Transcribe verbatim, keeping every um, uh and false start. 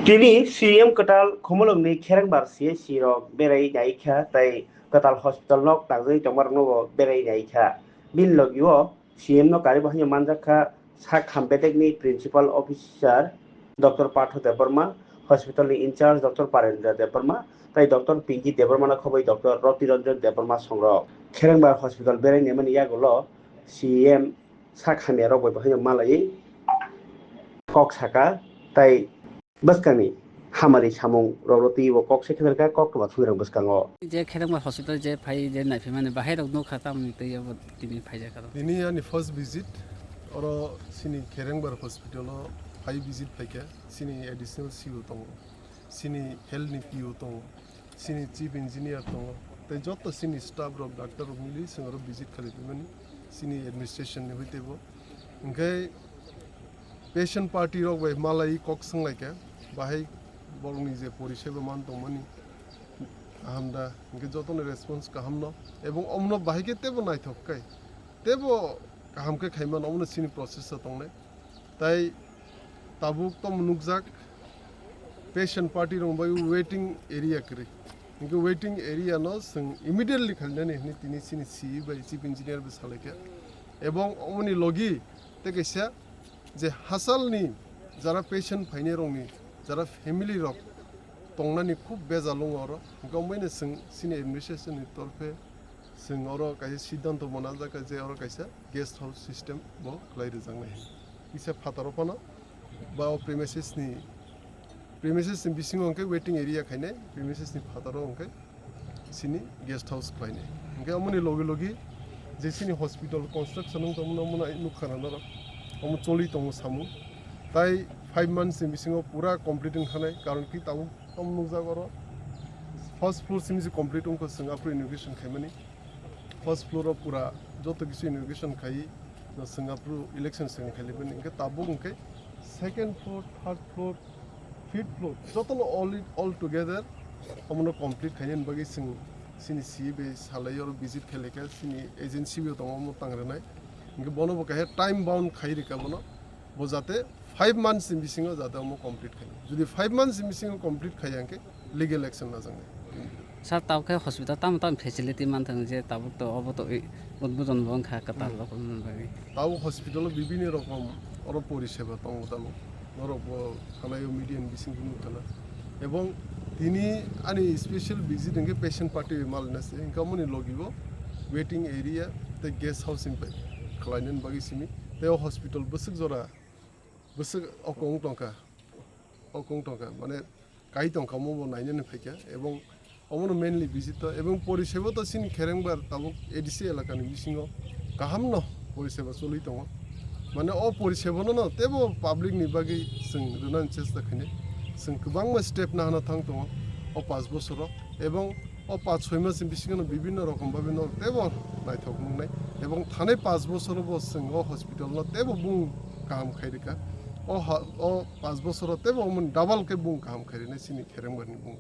Tini C M kwtal Khumulwngni kherengbar C H C rok berai nai kha tei kwtal hospital nok tangjagwi tongmarokno bo berai nai kha. Bini logi o C M no karwi bo haino manjak kha sak ham bedekni Principal Officer Doctor Partho Debbarma, hospital ni in charge Doctor Parendra Debbarma tei Doctor Pinky Debbarma no khobwi Doctor Roti Ranjan Debbarma songrok. Kherengbar hospital berai naimani yagulo C M sak hamya rok bai bo haino malaiwi kok saka tei bwskangni hamari samung rokno twiwi bo kok se khe kha kok twma thumwi rok bwskango. Je Kherengbar hospital je phai je naiphaimani bahai rok nukha tamni twi abo tini phaijak aro. Tini ani first visit, oro chini Kherengbar hospital o phai visit phaikha, chini additional C O tongo, chini health ni P O tongo, chini chief engineer tongo, tei joto chini staff rok, doctor rok mili chwng oro visit khalai phaimani chini administration ni hwitebo. Hwnkhe patient party rok bai malai kok swnglaikha, bahai borokni je poriseba man tongmani kaham da, hwnkhe jotono response kaham no, ebong omono bahai khe tebo naithok khe, tebo kaham khe khaimano, omono chini process o tongnai. Tai tabuk tamo nukjak, patient party rok bai waiting area kwrwi. Hwnkhe waiting area no chwng immediately khalinani hwnwi tini chini C E bai chief engineer bai salaikha. Ebong omoni logi tei kaisa je hachalni jara patient phainai rokni jara family rok tongnani khub bejal wngo oro. Hwnkhe omoino chwng chini administration ni torphe chwng oro kaisa siddhanto mwnajak je oro kaisa guest house system bo khlai rwjaknai. Kisa phataro phano ba o premises ni, premises ni bisingo hwnkhe waiting area khainai, premises ni phataro hwnkhe chini guest house khlainai. Hwnkhe omoni logi logi je chini hospital construction wng tongmani omono nukha na norok, omo choli tongo samung. Tai five months ni bisingo pura complete wng thanai, karon ki tabuk tamo nukjak oro first floor simi se complete wngkha, chwng aphuru inauguration khaimani. First floor o pura joto kisu inauguration khai no chwng aphuru election swng khailibani, hwnkhe tabuk hwnkhe second floor, third floor, fifth floor jotono all, all together omono complete khainani bagwi chwng chini C E bai salai oro visit khailai kha, chini agency bo tongo omo tang rwnai, hwnkhe bono bo kaisa time bound khai rwkha bono, bo jate five months ni bisingo jate omo complete khainai. Jodi five months ni bisingo complete khaiya hwnkhe legal action lajaknai. Sir, tabuk khe hospital tamo tamo facility manthang je tabuk to obo to i-, udbodon bo wngkha kwtal rok wngmani bagwi. Tabuk hospital o bibini rokom oro poriseba tongo tamo. Norok bo thanai o media ni bisingtwi nukha na. Ebong tini ani special visit hwnkhe patient party bai malna se, hwnkhe omoni logi bo waiting area tei guest house ni bai khlainani bagwi simi. Tei o hospital bwswk jora bwswk okong tongkha, okong tongkha, mane kai tongkha, omo bo nainani phaikha, ebong omono mainly visit to, ebong poriseba to chini Kherengbar tabuk A D C elakani bisingo kahamno poriseba choli tongo, mane o porisebano no teibo public ni bagwi chwng rwnani chesta khainai, chwng kwbangma step nahana thang tongo o panch bosoro, ebong o panch soi mas ni bisingo no bibinno rokom babe no teibo naithok wngnai, ebong thanai panch bosoro bo chwng o hospital no teibo bung kaham khai rwkha. O ha-, o panch bosoro teibo omo double khe bung kaham khai rwnai chini Kherengbar ni bung.